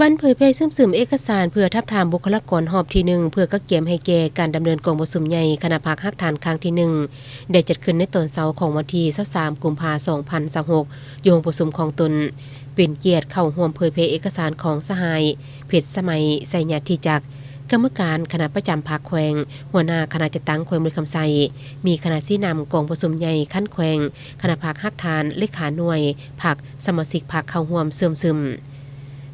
ບັນເຜີຍແຜ່ເຊື່ອມຊຶມເອກະສານເພື່ອທາບທາມບຸກຄະລາກອນຮອບທີໜຶ່ງ ເພື່ອກະກຽມໃຫ້ແກ່ການດຳເນີນກອງປະຊຸມໃຫຍ່ຄະນະພັກຮາກຖານຄັ້ງທີໜຶ່ງ ໄດ້ຈັດຂຶ້ນໃນຕອນເຊົ້າຂອງວັນທີຊາວສາມ ກຸມພາ ສອງພັນຊາວຫົກ ຢູ່ຫ້ອງປະຊຸມຂອງຕົນ. ເປັນກຽດເຂົ້າຮ່ວມເຜີຍແຜ່ເອກະສານຂອງສະຫາຍ ເພັດສະໄໝ ໄຊຍະທິຈັກ ກຳມະການຄະນະປະຈຳພັກແຂວງ, ຫົວໜ້າຄະນະຈັດຕັ້ງແຂວງບໍລິຄຳໄຊ, ມີຄະນະຊີ້ນຳກອງປະຊຸມໃຫຍ່ຂັ້ນແຂວງ, ຄະນະພັກຮາກຖານ, ເລຂາໜ່ວຍພັກ, ສະມາຊິກພັກເຂົ້າຮ່ວມເຊື່ອມຊຶມ.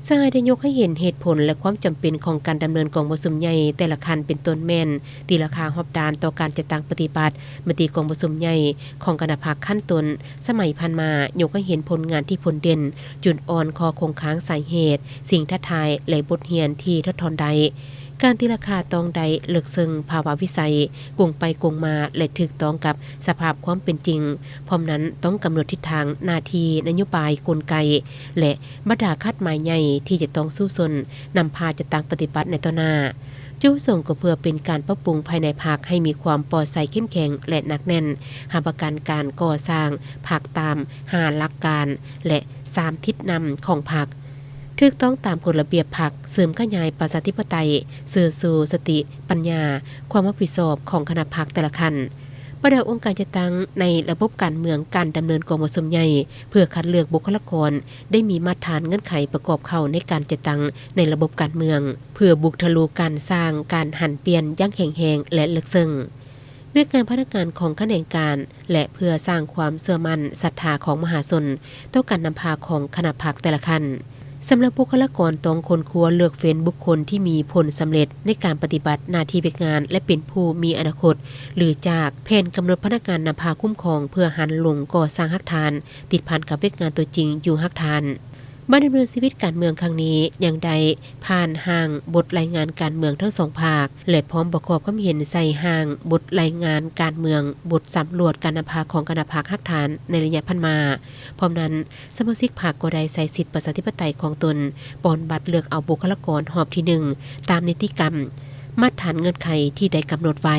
ສະຫາຍໄດ້ຍົກໃຫ້ເຫັນເຫດຜົນ ແລະ ຄວາມຈຳເປັນຂອງການດຳເນີນກອງປະຊຸມໃຫຍ່ແຕ່ລະຂັ້ນ ເປັນຕົ້ນແມ່ນ ຕີລາຄາຮອບດ້ານຕໍ່ການຈັດຕັ້ງປະຕິບັດ. ມະຕິກອງປະຊຸມໃຫຍ່ຂອງຄະນະພັກຂັ້ນຕົ້ນສະໄໝຜ່ານມາ ຍົກໃຫ້ເຫັນຜົນງານທີ່ພົ້ນເດັ່ນ, ຈຸດອ່ອນ, ຂໍ້ຄົງຄ້າງ, ສາເຫດ, ສິ່ງທ້າທາຍ ແລະ ບົດຮຽນທີ່ຖອດຖອນໄດ້. ການຕີລາຄາຕ້ອງໄດ້ເລິກເຊິ່ງພາວະວິໄສ, ກົງໄປກົງມາ ແລະ ຖືກຕ້ອງກັບສະພາບຄວາມເປັນຈິງ. ພ້ອມນັ້ນ, ຕ້ອງກຳນົດທິດທາງ, ໜ້າທີ່, ນະໂຍບາຍ, ກົນໄກ ແລະ ບັນດາຄາດໝາຍໃຫຍ່ທີ່ຈະຕ້ອງສູ້ຊົນນຳພາຈັດຕັ້ງປະຕິບັດໃນຕໍ່ໜ້າ. ຈຸດປະສົງກໍເພື່ອເປັນການປັບປຸງພາຍໃນພັກໃຫ້ມີຄວາມປອດໃສ, ເຂັ້ມແຂງ ແລະ ໜັກແໜ້ນ, ຮັບປະກັນການກໍ່ສ້າງພັກຕາມຫ້າຫຼັກການ ແລະ ສາມທິດນຳຂອງພັກ, ຖືກຕ້ອງຕາມກົດລະບຽບພັກ, ເສີມຂະຫຍາຍປະຊາທິປະໄຕ, ເຊີຊູສະຕິປັນຍາ, ຄວາມຮັບຜິດຊອບຂອງຄະນະພັກແຕ່ລະຂັ້ນ. ບັນດາອົງການຈັດຕັ້ງໃນລະບົບການເມືອງ, ການດຳເນີນກອງປະຊຸມໃຫຍ່ເພື່ອຄັດເລືອກບຸກຄະລາກອນ ໄດ້ມີມາດຖານເງື່ອນໄຂປະກອບເຂົ້າໃນການຈັດຕັ້ງໃນລະບົບການເມືອງ ເພື່ອບຸກທະລຸການສ້າງການຫັນປ່ຽນຢ່າງແຂງແຮງ ແລະ ເລິກເຊິ່ງວຽກງານພະນັກງານຂອງຂະແໜງການ ແລະ ເພື່ອສ້າງຄວາມເຊື່ອໝັ້ນສັດທາຂອງມະຫາຊົນຕໍ່ການນຳພາຂອງຄະນະພັກແຕ່ລະຂັ້ນ. ສຳລັບບຸກຄະລາກອນ ຕ້ອງຄົ້ນຄວ້າເລືອກເຟ້ນບຸກຄົນທີ່ມີຜົນສຳເລັດໃນການປະຕິບັດໜ້າທີ່ວຽກງານ ແລະ ເປັນຜູ້ມີອະນາຄົດ ຫຼື ຈາກແຜນກຳນົດພະນັກງານນຳພາຄຸ້ມຄອງ ເພື່ອຫັນລົງກໍ່ສ້າງຮາກຖານ ຕິດພັນກັບວຽກງານຕົວຈິງຢູ່ຮາກຖານ. ບັດດຳເນີນຊີວິດການເມືອງຄັ້ງນີ້ ຍັງໄດ້ຜ່ານຮ່າງບົດລາຍງານການເມືອງທັງສອງພາກ ແລະ ພ້ອມປະກອບຄວາມເຫັນໃສ່ຮ່າງບົດລາຍງານການເມືອງ, ບົດສຳຫຼວດການນຳພາຂອງຄະນະພັກຮາກຖານໃນໄລຍະຜ່ານມາ. ພ້ອມນັ້ນ, ສະມາຊິກພັກກໍໄດ້ໃຊ້ສິດປະຊາທິປະໄຕຂອງຕົນ ປ່ອນບັດເລືອກເອົາບຸກຄະລາກອນຮອບທີໜຶ່ງ ຕາມນິຕິກຳ, ມາດຖານເງື່ອນໄຂທີ່ໄດ້ກຳນົດໄວ້.